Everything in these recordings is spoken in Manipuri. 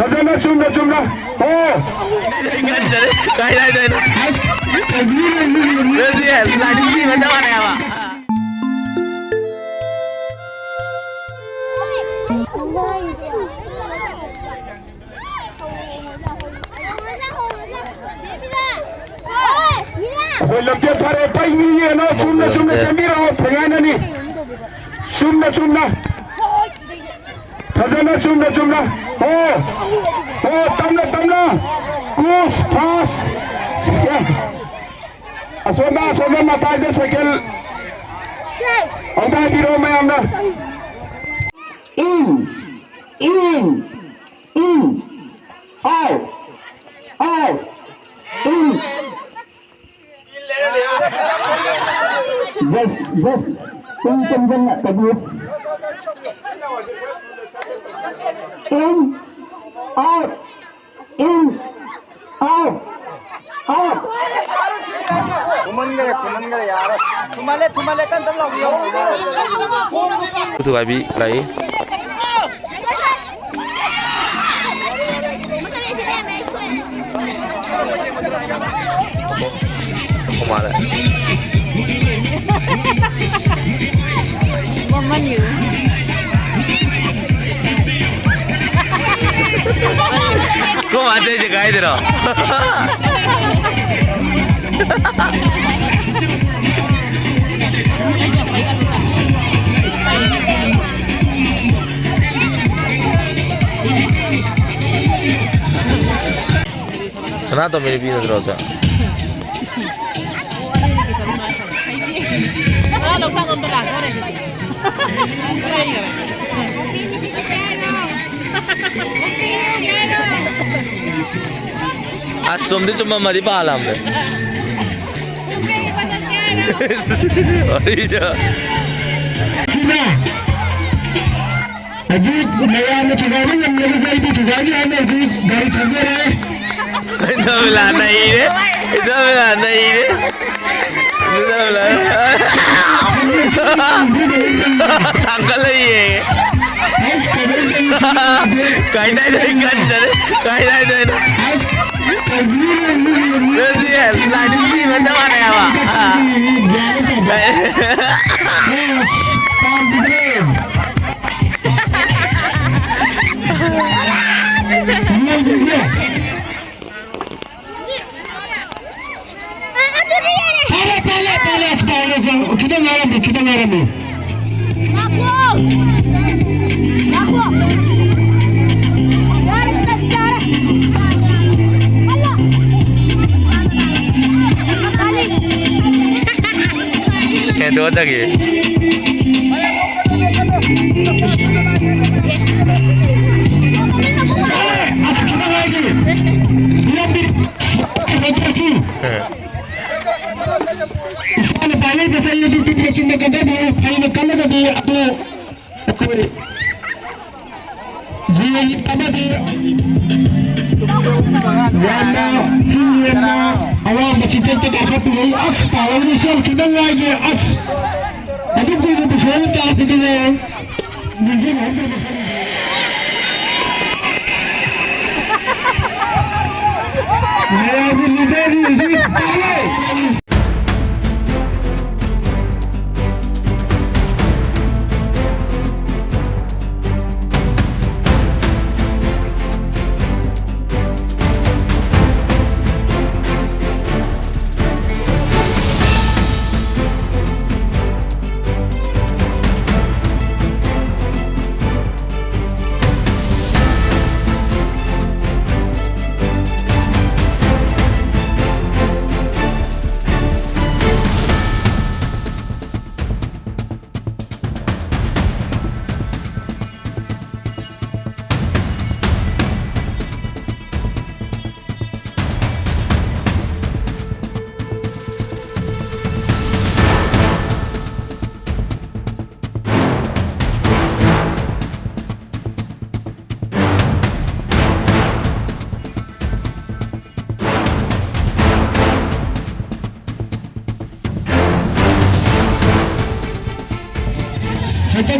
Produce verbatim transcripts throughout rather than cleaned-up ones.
ꯐꯖꯅ ꯆꯨꯝꯅ ꯆꯨꯝꯅ꯫ ꯍꯣ꯫ ꯀꯥꯏ ꯀꯥꯏꯗꯩꯅꯣ? ꯑꯗꯨꯗꯤ ꯂꯥꯏꯔꯤꯛ ꯄꯤꯕ ꯆꯞ ꯃꯥꯟꯅꯩ ꯍꯥꯏꯕ꯫ ꯑꯩꯈꯣꯏ ꯂꯝꯖꯦꯜ ꯐꯔꯦ, ꯄꯩꯅꯤ ꯌꯦꯡꯉꯣ, ꯆꯨꯝꯅ ꯆꯨꯝꯅ ꯂꯝꯖꯦꯜ꯫ ꯆꯦꯟꯕꯤꯔꯛꯑꯣ, ꯊꯦꯡꯒꯥꯏꯅꯅꯤ꯫ ꯆꯨꯝꯅ ꯆꯨꯝꯅ꯫ ꯐꯖꯅ ꯆꯨꯝꯅ ꯆꯨꯝꯅ꯫ ꯍꯣ꯫ ꯍꯣ, ꯇꯞꯅ ꯇꯞꯅ꯫ ꯀꯨꯁ ꯐꯥꯁ꯫ ꯑꯁꯣꯝꯗ, ꯑꯁꯣꯝꯗ ꯃꯇꯥꯏꯗ ꯁꯥꯏꯀꯜ ꯑꯝꯇ ꯍꯥꯏꯕꯤꯔꯛꯑꯣ ꯃꯌꯥꯝꯅ꯫ In, in, in, out, out, in. Just, just, in ꯆꯪꯁꯤꯟꯅ ꯇꯧꯕꯤꯌꯨ꯫ In, out, in, out, out. ꯊꯨꯃꯟꯈꯔꯦ, ꯊꯨꯃꯟꯈꯔꯦ, ꯌꯥꯔꯦ꯫ ꯊꯨꯃꯜꯂꯦ, ꯊꯨꯃꯜꯂꯦ, ꯇꯞ ꯇꯞ ꯂꯥꯎꯕꯤꯌꯣ꯫ ꯊꯨꯒꯥꯏꯕꯤ ꯂꯥꯛꯏ꯫ ꯃꯥꯜꯂꯦ꯫ ꯋꯥꯃꯟꯒꯤꯗꯅ꯫ ꯀꯣ ꯃꯥ ꯆꯠꯁꯦ ꯀꯥꯏꯗꯅꯣ? ꯁꯅꯥꯇꯣꯝꯕꯤ ꯅꯨꯄꯤ ꯅꯠꯇ꯭ꯔꯣ ꯁꯦ? ꯑꯁ, ꯆꯨꯝꯗꯤ ꯆꯨꯝꯃꯝꯃꯗꯤ ꯄꯥꯜꯂꯝꯅꯦ꯫ ꯋꯥꯔꯤꯗꯣ꯫ ꯁꯤꯅ ꯍꯧꯖꯤꯛ ꯃꯌꯥꯝꯅ ꯊꯨꯒꯥꯏꯕ ꯉꯝꯂꯒꯁꯨ ꯑꯩꯗꯤ ꯊꯨꯒꯥꯏꯒꯦ ꯍꯥꯏꯅ ꯍꯧꯖꯤꯛ ꯒꯥꯔꯤ ꯊꯧꯖꯔꯦ꯫ ꯏꯟꯗꯣꯃꯤꯂꯥ ꯅꯩꯔꯦ꯫ ꯏꯟꯗꯣꯃꯤꯂꯥ ꯅꯩꯔꯦ꯫ ꯏꯟꯗꯣꯃꯤꯂꯥ꯫ ꯊꯥꯡꯒꯠꯂꯛꯏꯌꯦ꯫ ꯀꯥꯏꯗꯥꯏꯗꯩ ꯀꯟꯗꯔꯦ? ꯀꯥꯏꯗꯥꯏꯗꯩꯅꯣ? ꯑꯗꯨꯗꯤ ꯂꯥꯏꯗꯨ ꯊꯤꯕ ꯆꯞ ꯃꯥꯟꯅꯩ ꯍꯥꯏꯕ꯫ ꯑꯥ꯫ ꯐꯔꯦ, ꯐꯔꯦ, ꯐꯔꯦ, ꯑꯁ, ꯐꯔꯦ, ꯐꯔꯦ꯫ ꯈꯤꯇꯪ ꯉꯥꯏꯔꯝꯃꯨ, ꯈꯤꯇꯪ ꯉꯥꯏꯔꯝꯃꯨ꯫ ꯉꯥꯏꯈꯣ! ꯉꯥꯏꯈꯣ! ꯌꯥꯔꯦ, ꯆꯞ ꯆꯥꯔꯦ꯫ ꯍꯜꯂꯣ! ꯍꯦꯟꯗꯣꯛꯑ ꯆꯠꯈꯤ꯫ ꯑꯁ, ꯈꯤꯇꯪ ꯉꯥꯏꯒꯤ꯫ ꯂꯝꯕꯤ ꯀꯩꯅꯣ ꯇꯧꯔꯛꯈꯤ꯫ ꯏꯁꯥꯅ ꯄꯥꯏꯔꯤꯕ ꯆꯩ ꯑꯗꯨ ꯇꯨꯝꯕ ꯆꯨꯝꯅ ꯀꯟꯊꯕꯤꯌꯨ꯫ ꯐꯩꯅ ꯀꯜꯂꯒꯗꯤ ꯑꯗꯨ ꯑꯩꯈꯣꯏ ꯌꯦꯡ ꯑꯃꯗꯤ ꯌꯥꯝꯅ ꯆꯤꯡ ꯌꯦꯡꯅ ꯑꯋꯥꯡꯕ ꯆꯤꯡꯊꯛꯇ ꯀꯥꯈꯠꯄꯤꯔꯛꯏ꯫ ꯑꯁ, ꯄꯥꯜꯍꯧꯔꯤꯁꯦ ꯌꯥꯝ ꯈꯤꯇꯪ ꯉꯥꯏꯒꯦ꯫ ꯑꯁ, ꯑꯗꯨꯝ ꯀꯨꯏꯅ ꯄꯨꯊꯣꯛꯑꯒ ꯇꯥꯛꯄꯗꯨꯅꯦ꯫ ꯅꯤꯡꯁꯤꯡꯍꯧꯗ꯭ꯔꯕ ꯈꯪꯗꯦ꯫ ꯃꯌꯥꯝꯒꯤ ꯂꯤꯗꯔꯁꯤꯡ ꯑꯁꯤ ꯇꯥꯍꯜꯂꯣ꯫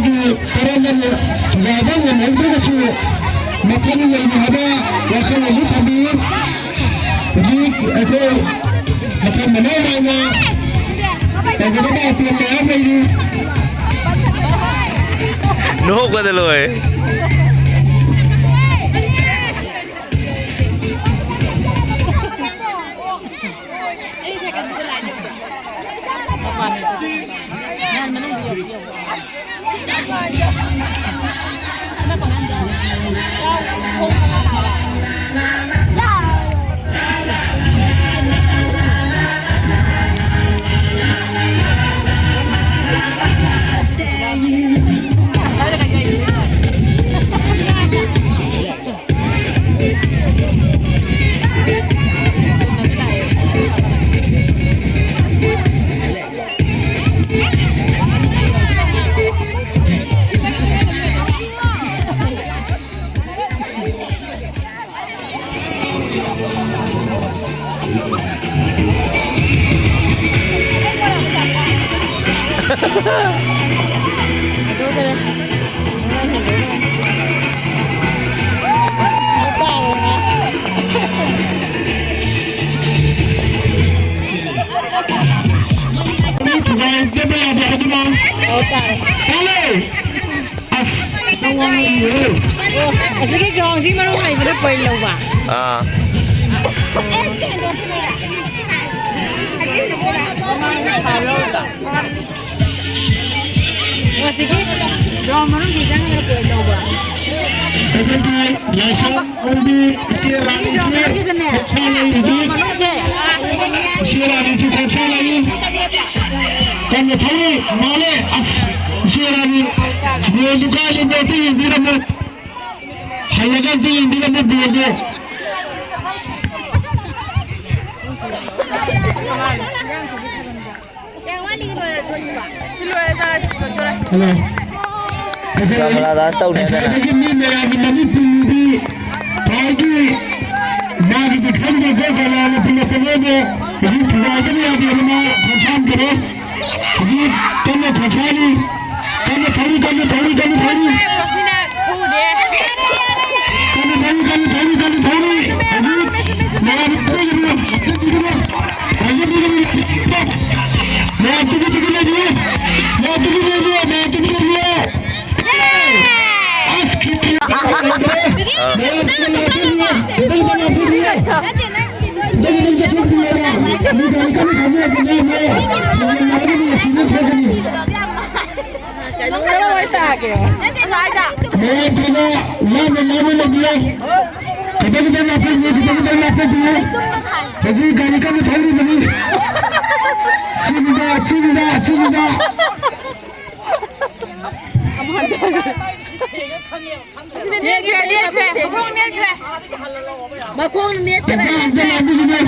ꯒꯤ ꯇꯔꯦꯠ ꯂꯝꯅ ꯊꯨꯒꯥꯏꯕ ꯉꯝꯍꯧꯗ꯭ꯔꯒꯁꯨ ꯃꯊꯪ ꯂꯩꯔꯤ ꯍꯥꯏꯕ ꯋꯥꯈꯜꯂꯣꯟꯗꯨ ꯊꯝꯕꯤꯌꯨ꯫ ꯍꯧꯖꯤꯛ ꯑꯩꯈꯣꯏ ꯃꯇꯝ ꯃꯅꯥꯎ ꯅꯥꯏꯅ ꯇꯧꯒꯗꯕ ꯑꯥꯏꯇꯦꯝ ꯃꯌꯥꯝ ꯂꯩꯔꯤ꯫ ꯅꯣꯛꯄꯗ ꯂꯣꯏꯔꯦ꯫ ꯊꯨꯒꯥꯏꯗꯕ ꯌꯥꯗꯦ ꯍꯥꯏꯗꯨꯅ꯫ ꯇꯥꯂꯦ! ꯑꯁ, ꯅꯪ ꯋꯥ ꯉꯥꯡꯕꯤꯌꯨ꯫ ꯑꯣ, ꯑꯁꯤꯒꯤ ꯒ꯭ꯔꯥꯎꯟꯁꯤꯒꯤ ꯃꯅꯨꯡ ꯂꯩꯕꯗ ꯄꯣꯏꯟ ꯂꯧꯕ꯫ ꯑꯥ꯫ ꯑꯣ, ꯑꯁꯤꯒꯤ ꯒ꯭ꯔꯥꯎꯟ ꯃꯅꯨꯡꯁꯤ ꯆꯪꯉꯒ ꯄꯣꯏꯟ ꯂꯧꯕ꯫ ꯑꯗꯨꯗꯤ ꯂꯥꯏꯁ꯭ꯔꯝ ꯑꯣꯏꯕꯤ ꯏꯆꯦ ꯑꯁꯤꯒꯤ ꯒ꯭ꯔꯥꯎꯟ ꯔꯥꯅꯤꯁꯦ ꯃꯅꯨꯡꯁꯤꯗꯅꯦ, ꯈꯣꯡꯁꯥ ꯂꯩꯔꯤꯕꯤ꯫ ꯒ꯭ꯔꯥꯎꯟ ꯃꯅꯨꯡꯁꯦ꯫ ꯏꯆꯦ ꯔꯥꯅꯤꯁꯦ ꯈꯣꯡꯁꯥ ꯂꯩꯔꯤ꯫ ꯀꯟꯅ ꯊꯧꯔꯤ ꯃꯥꯜꯂꯦ꯫ ꯑꯁ, ꯏꯆꯦ ꯔꯥꯅꯤ ꯕꯣꯜꯗꯨ ꯀꯥꯏꯗꯅꯣ ꯑꯝꯇ ꯌꯦꯡꯕꯤꯔꯝꯃꯨ꯫ ꯍꯜꯂꯒ ꯑꯝꯇ ꯌꯦꯡꯕꯤꯔꯝꯃꯨ ꯕꯣꯜꯗꯣ꯫ ꯀꯌꯥꯝ ꯋꯥꯠꯂꯤꯒꯦ ꯂꯣꯏꯔꯗꯣꯏꯕ? ꯁꯤ ꯂꯣꯏꯔꯦ, ꯆꯥꯔꯁꯤ, ꯂꯣꯏꯗꯣꯔꯦ꯫ ꯍꯜꯂꯣ꯫ ꯗ꯭ꯔꯃꯥ ꯗꯥꯟꯁ ꯇꯧꯅꯦꯗꯅ꯫ ꯉꯁꯥꯏꯗꯒꯤ ꯃꯤ ꯃꯌꯥꯝꯒꯤ ꯃꯃꯤꯠ ꯄꯨꯟꯕꯤ ꯈ꯭ꯋꯥꯏꯒꯤ ꯃꯥꯒꯤꯗꯤ ꯈꯪꯗꯦꯀꯣ, ꯀꯅꯥꯅ ꯄꯨꯜꯂꯛꯄꯅꯣꯗꯣ ꯍꯧꯖꯤꯛ ꯊꯨꯒꯥꯏꯗꯕ ꯌꯥꯗꯦꯅ ꯃꯥ ꯈꯣꯡꯁꯥꯟꯈꯔꯦ꯫ ꯍꯧꯖꯤꯛ ꯀꯟꯅ ꯈꯣꯡꯁꯥꯜꯂꯤ꯫ ꯀꯟꯅ ꯊꯧꯔꯤ, ꯀꯟꯅ ꯊꯧꯔꯤ, ꯀꯟꯅ ꯊꯧꯔꯤ꯫ ꯀꯟꯅ ꯊꯧꯔꯤ, ꯀꯟꯅ ꯊꯧꯔꯤ, ꯀꯟꯅ ꯊꯧꯔꯤ꯫ ꯍꯧꯖꯤꯛ ꯃꯌꯥꯝ ꯇꯨꯃꯤꯟꯅ ꯂꯩꯕꯤꯌꯨ꯫ ꯃꯌꯥꯝ ꯇꯨꯃꯤꯟꯅ ꯂꯩꯕꯤꯌꯨ꯫ ꯃꯌꯥꯝ ꯇꯨꯃꯤꯟꯅ ꯂꯩꯕꯤꯌꯨ꯫ ꯃꯌꯥꯝ ꯇꯨꯃꯤꯟꯅ ꯂꯩꯕꯤꯌꯨ꯫ ꯑꯁ, ꯈꯤꯇꯪ ꯂꯩꯈ꯭ꯔꯦ꯫ ꯃꯌꯥꯝ ꯇꯨꯃꯤꯟꯅ ꯂꯩꯕꯤꯌꯨ꯫ ꯈꯤꯇꯪ ꯂꯩꯕꯤꯌꯨ꯫ ꯈꯤꯇꯪ ꯆꯠꯊꯣꯛꯄꯤꯌꯨ꯫ ꯃꯤ ꯒꯥꯔꯤ ꯀꯟꯅ ꯊꯧꯖꯔꯛꯄꯅꯦ꯫ ꯃꯌꯥꯝ ꯇꯨꯃꯤꯟꯅ ꯂꯩꯕꯤꯌꯨ꯫ ꯀꯩꯅꯣ ꯂꯣꯏ ꯇꯥꯒꯦ꯫ ꯃꯌꯥꯝ ꯈꯔ ꯂꯥꯞꯅ ꯂꯥꯞꯅ ꯂꯩꯕꯤꯌꯨ꯫ ꯈꯤꯇꯪ ꯈꯤꯇꯪ ꯂꯥꯞꯊꯣꯛꯄꯤꯌꯨ, ꯈꯤꯇꯪ ꯈꯤꯇꯪ ꯂꯥꯞꯊꯣꯛꯄꯤꯌꯨ꯫ ꯍꯧꯖꯤꯛ ꯒꯥꯔꯤ ꯀꯟꯅ ꯊꯧꯔꯤꯕꯅꯤ꯫ ꯆꯤꯡꯗ, ꯆꯤꯡꯗ, ꯆꯤꯡꯗ꯫ ꯅꯦꯠꯈ꯭ꯔꯦ, ꯅꯦꯠꯈ꯭ꯔꯦ, ꯃꯈꯣꯡ ꯅꯦꯠꯈ꯭ꯔꯦ꯫ ꯃꯈꯣꯡ ꯅꯦꯠꯈ꯭ꯔꯦ꯫ ꯑꯝꯇ, ꯑꯝꯇ ꯂꯥꯛꯄꯤꯈꯤꯅꯦ꯫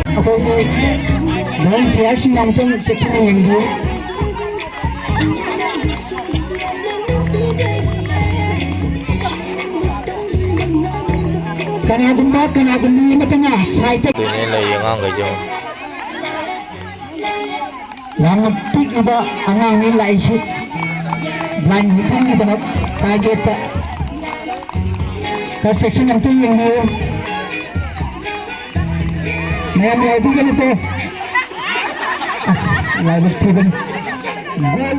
ꯑꯩꯈꯣꯏꯒꯤ ꯚꯣꯂꯨꯟꯇꯤꯌꯔꯁꯤꯡ ꯑꯃꯨꯛꯇꯪ ꯆꯦꯛꯁꯤꯟꯅ ꯌꯦꯡꯕꯤꯌꯨ꯫ ꯀꯅꯥꯒꯨꯝꯕ, ꯀꯅꯥꯒꯨꯝꯕꯤ ꯑꯃꯠꯇꯅ ꯁꯥꯏꯠꯇ ꯑꯗꯨꯅꯦ ꯂꯩꯔꯤ ꯑꯉꯥꯡꯈꯩꯁꯦ꯫ ꯌꯥꯝꯅ ꯄꯤꯛꯂꯤꯕ ꯑꯉꯥꯡꯅꯤ ꯂꯥꯛꯏꯁꯤ꯫ ꯕ꯭ꯂꯥꯏꯟ ꯃꯤꯇꯤꯡꯒꯤꯗꯃꯛ ꯇꯥꯔꯒꯦꯠꯇ꯫ ꯈꯔ ꯆꯦꯛꯁꯤꯟꯅ ꯑꯝꯇ ꯌꯦꯡꯕꯤꯌꯨ꯫ ꯃꯌꯥꯝ ꯂꯥꯎꯕꯤꯒꯅꯨꯀꯣ꯫ ꯑꯁ, ꯂꯥꯏꯕꯛ ꯊꯤꯕꯅꯤ꯫ ꯒꯣꯜ